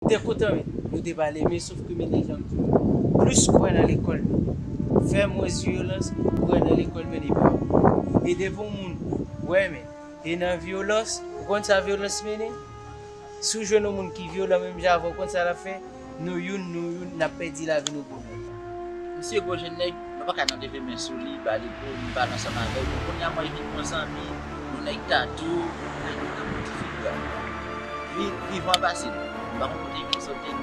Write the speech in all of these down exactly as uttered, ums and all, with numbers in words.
Te kontan, men, nou te pale, men sof ke, men, lèzòm di, plis kwè nan lekòl, men, fè mwens vyolans, kwè nan lekòl, men, li pa bon. E depi yon moun wè, men, e nan vyolans, ou konn sa vyolans mennen? Si w jwenn yon moun ki vyolan menm jan avè w, ou konn sa l ap fè? Nou youn, nou youn, n ap pèdi lavi nou pou nou. Misye gwo jèn nèg, nou pa ka nan leve men sou li, ba li kou, li pale ansanm avè l. Kounye a mwen vin bon zanmi, nou nèg tatou, nou nèg nou nan bon ti figi a. Vi-, vivan pase nou. M pa konn kote vin sòti.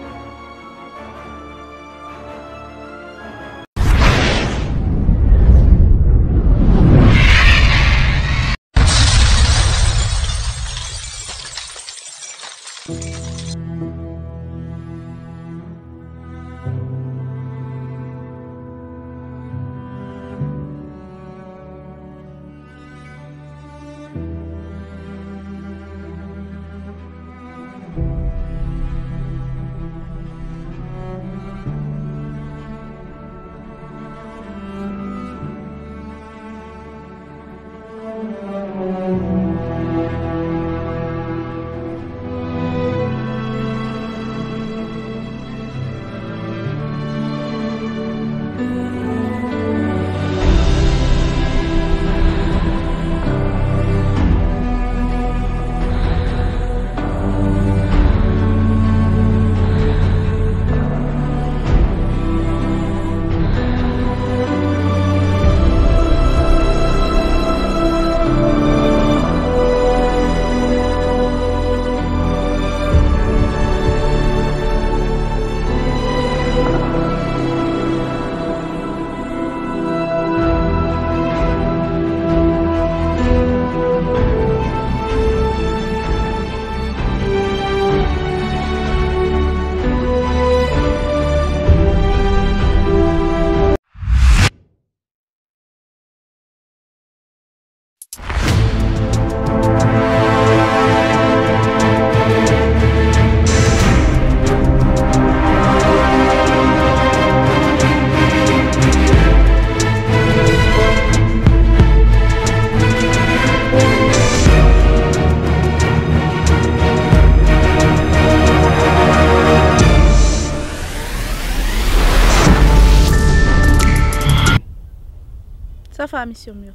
Sa fè a misyon m yo?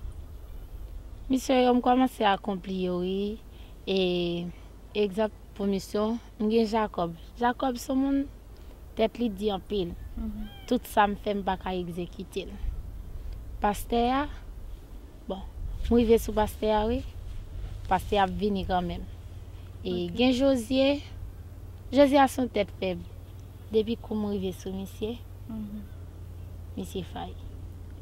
Misyon yo, m kòmanse akonpli yo, wi. E, egzanp, pou misyon, m gen Jakòb. Jakòb se yon moun, tèt li di anpil. Mhm. Tout sa m fè, m pa ka egzekite l. Pastè a, bon, m rive sou pastè a, wi. Pastè a ap vini kanmenm. E gen Jozye. Jozye a se yon tèt fèb. Depi kou m rive sou misye, misye fayi.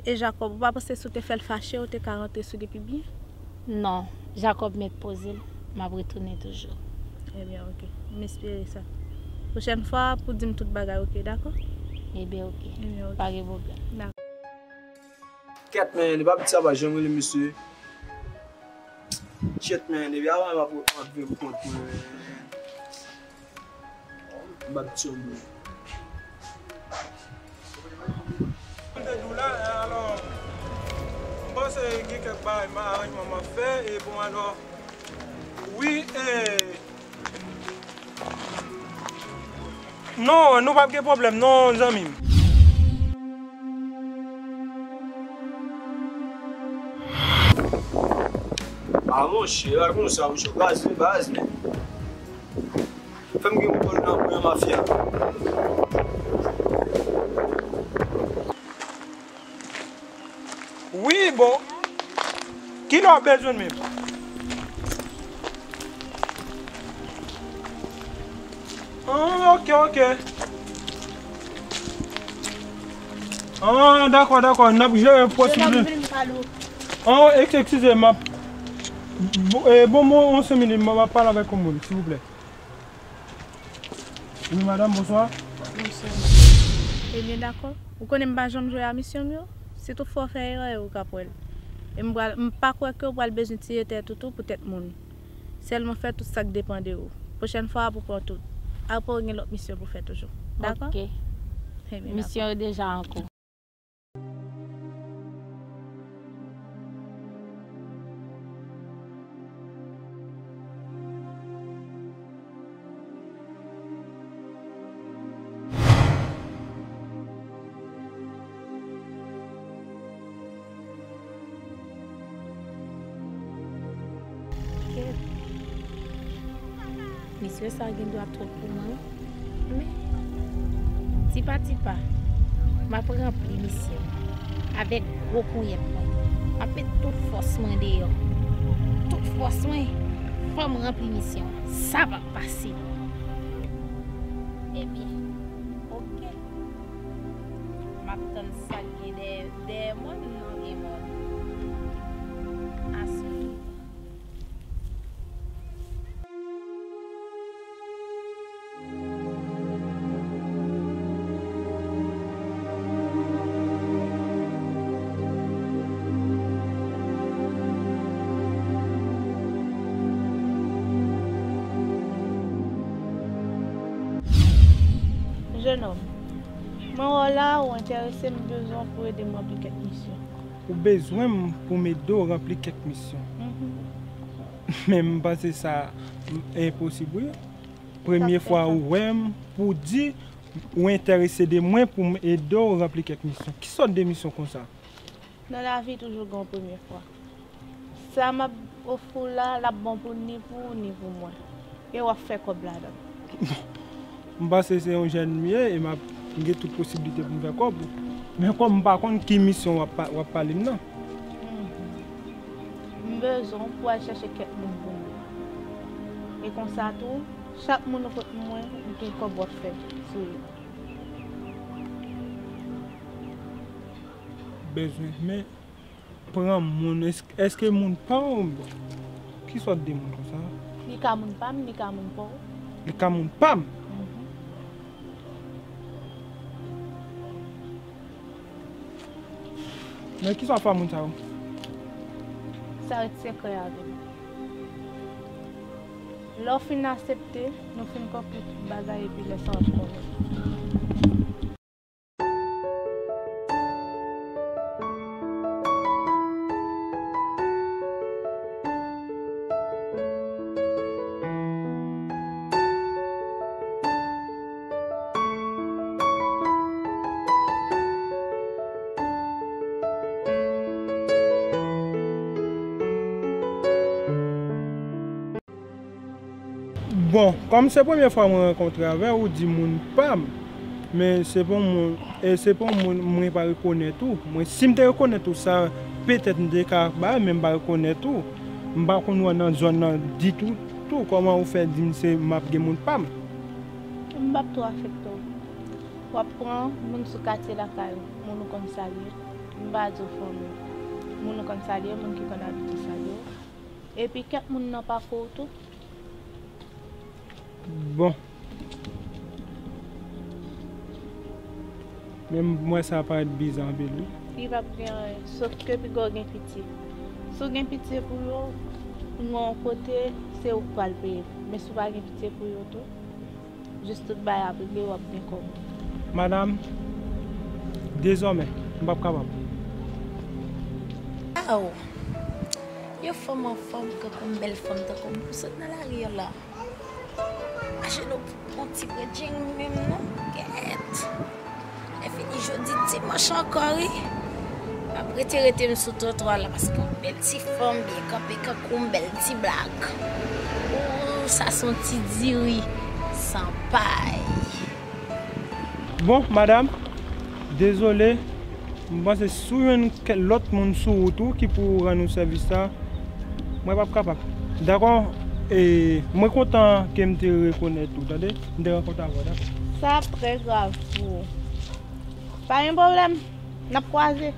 E Jakòb, ou pa panse si w te fè l fache, ou te ka rantre sou li pi byen? Non, Jakòb mèt poze l, m ap retounen toujou. Ebyen, oke. M espere sa. Pwochèn fwa, pou di m tout bagay, oke, dakò? Ebyen, oke. Ebyen, oke. Pa gen pwoblèm. Dakò. Kèt, men, li pa piti sa, pa janm rele misye. Shit, man, depi avan m ap, m ap viv kont mwen, man. M ap tchonm, man. M te di w la, alò, m panse gen kèk bagay, aranjman m ap fè, e bon, alò, wi, e, non, nou p ap gen pwoblèm, non, zanmi m. A monchè, pa konsa, monchè, baz, men baz, men. Fè m gen yon bòn nan pran mafya. Wi, bon. Kilè w bezwen menm? Ah, ok, ok. Ah, dakò, dakò. N ap jere posiblite. Ah, ex-, eskize, m ap, bo-, eh, bon, bon, yon senk minit, m ap pale avèk yon moun, silvouplè. Wi, madanm, bonswa. Bonswa. Ebyen, dakò. Ou konnen m pa janm jwe a misyon m yo. Si toutfwa w fè erè, ou ka pran l. E m pral, m pa kwè ke w pral bezwen tire tèt ou tou pou tèt moun. Sèlman fè tout sa k depann de ou. Pwochèn fwa, ap ou pran tout. Apre, ou gen lòt misyon pou fè toujou. Dakò? Ok. Ebyen, dakò. Misyon yo deja an kou. Lè sa gen dwa twòp pou mwen, wi. Men, tipa tipa, m ap ranpli misyon avèk gwo ponyèt mwen. M ap met tout fòs mwen deyò. Tout fòs mwen, fò m ranpli misyon an. Sa p ap pase. Ebyen, oke. M ap tann sa k gen dèyè, dèyè mòn nan gen mòn. Aswè. Jennonm, mwen wè w la, ou enterese, m bezwen w pou ede m ranpli kèk misyon. Ou bezwen m pou m ede w ranpli kèk misyon. Mhm. Men m panse sa enposib, wi. Premye fwa ou wè m, pou di ou enterese de mwen pou m ede w ranpli kèk misyon. Ki sòt de misyon konsa? Nan lavi, toujou gen yon premye fwa. Sa m ap ofri w la, l ap bon pou ni pou ou, ni pou mwen. E w ap fè kòb ladan l. M panse se yon jèn m ye e m ap gen tout posiblite pou m fè kòb. Men kòm m pa konn ki misyon w ap pa-, w ap pale m nan. Mhm. M bezwen w pou w al chèche kèk moun pou mwen. E konsa tou, chak moun ou pot pou mwen, ou gen kòb w ap fè sou li. Bezwen, men pran moun, èske, èske moun pa w? Ki sòt de moun konsa? Li ka moun pa m, li ka moun pa w. Li ka moun pa m? Mhm. Men ki sa w ap fè a moun sa yo? Sa ret sekrè avè m. Lè w fin aksepte, nou fin konkli tout bagay epi lè sa w ap konnen. Bon, kòm se premye fwa mwen rankontre avè w, ou di moun pa m, men se pa yon moun, e se pa yon moun mwen pa rekonèt ou. Mwen, si m te rekonèt ou, sa petèt m te ka ba, men m pa rekonèt ou. M pa konn ou nan zòn nan ditou, tou. Kòman ou fè di m se m ap gen moun pa m? M p ap twò afekte w. W ap pran moun sou katye lakay ou, moun ou konn salye. M pa di w fanmi w. Moun ou konn salye, moun ki konn abite salye w. Epi kèk moun nan pakou w tou. Bon. Men m wè sa parèt biza anpil, wi. Li p ap gen anyen, sof ke piga w gen pitye. Si w gen pitye pou yo, nan yon kote, se ou k pral peye. Men si w pa gen pitye pou yo tou, jis tout bagay ap regle, w ap gen kòb. Madanm, dezòmè, m p ap kapab. Aw! Yon fanm anfòm, tankou m bèl fanm, tankou m pou sot nan lari a la. Mache nou pran ti bredjing menm non, gèt. Lè fini jodi dimanch ankò, wi. M ap rete, rete m sou twotwa la, paske yon bèl ti fanm byen kanpe kankou m, bèl ti blak. Ooh, sa se yon ti diri san pay. Bon, madanm, dezole, m panse si w jwenn kèk lòt moun sou wout ou ki pou rann ou sèvis la, mwen p ap kapab. Dakò, e, mwen kontan ke m te rekonèt ou, tande? M te rankontre avè w, dakò? Sa ap trè grav pou ou. Pa gen pwoblèm, n ap kwaze.